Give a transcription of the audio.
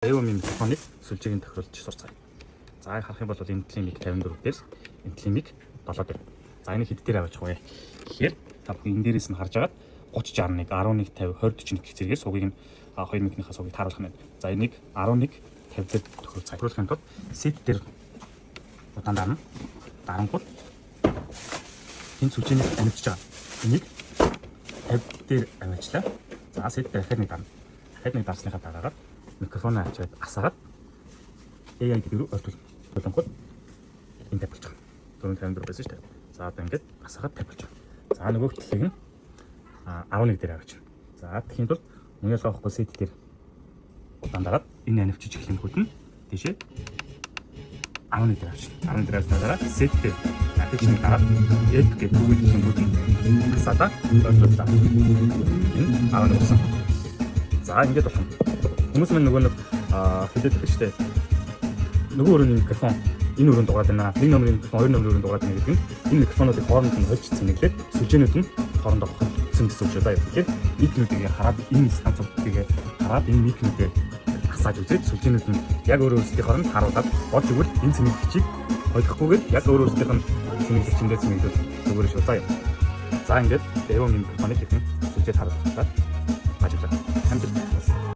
AOM микрофоныг сүлжээг нь тохируулж сурцгаая. За, харах юм бол энэ талын mic 54 дээр, энэ талын mic 7 дээр. За, энийг хэд дээр аваачих вэ? Тэгэхээр та бүхэн энэ дээрээс нь харж агаад 30 61 11 50 20 41 гэх зэрэгээр сувгийг нь хоёр mic нийхаа сувгийг тааруулах нь байна. За, энийг 11 50 дээр тохируулцгаая. Тохируулахын тулд set дээр удаан дарна. Дарангууд энэ сүлжээнийг анивчиж байгаа. Энийг 50 дээр аваачлаа. За, set дээр дахиад нэг дарна. Дахиад нэг дарсныхаа дараагаар микрофоноо авчираад асаагаад AI гэдэг рүү ойртуулна. Болонгууд энэ 50 болж байгаа. 454 байсан шүү дээ. За, одоо ингээд асаагаад 50 болж байгаа. За, нөгөө талыг нь 11 дээр авчирна. За, тэгэхийн тулд мөн ялгаа авахгүй set дээр удаан дараад энэ анивчиж эхлэнгүүд нь тийшээ 11 дээр авчирна. 11 дээр авчирна, дараа set дээр application дараад F гэдэг Google хэлэнгүүд нь асаалаа, ойртууллаа. Энэ 11 болсон. За, ингээд болох юм. Хүмүүс мань нөгөө нэг хэлээд байдаг шүү дээ. Нөгөө өрөөний микрофон энэ өрөөнд дугаарад байна. Нэг номерын микрофон хоёр номерын өрөөнд дугаарад байна гэдэг нь энэ микрофонуудыг хооронд нь хольж цэнэглээд сүлжээнүүд нь хоорондоо холбогдсон гэсэн үг шүү дээ. Тэгэхээр mic нүүдийг хараад, энэ станцуудыг хараад, энэ mic нүүдээ асааж үзээд, сүлжээнүүд нь яг өөр өөрсдийн хооронд харуулад болж игэл энэ цэнэглэгчийг холихгүйгээр яг өөр өөрсдийнх нь цэнэглэгчэндээ цэнэглэл зүгээр шүү заа. За, ингээд AOM микрофоныг хэрхэн сүлжээд харуулах талаар ажиглаа. Амжилт.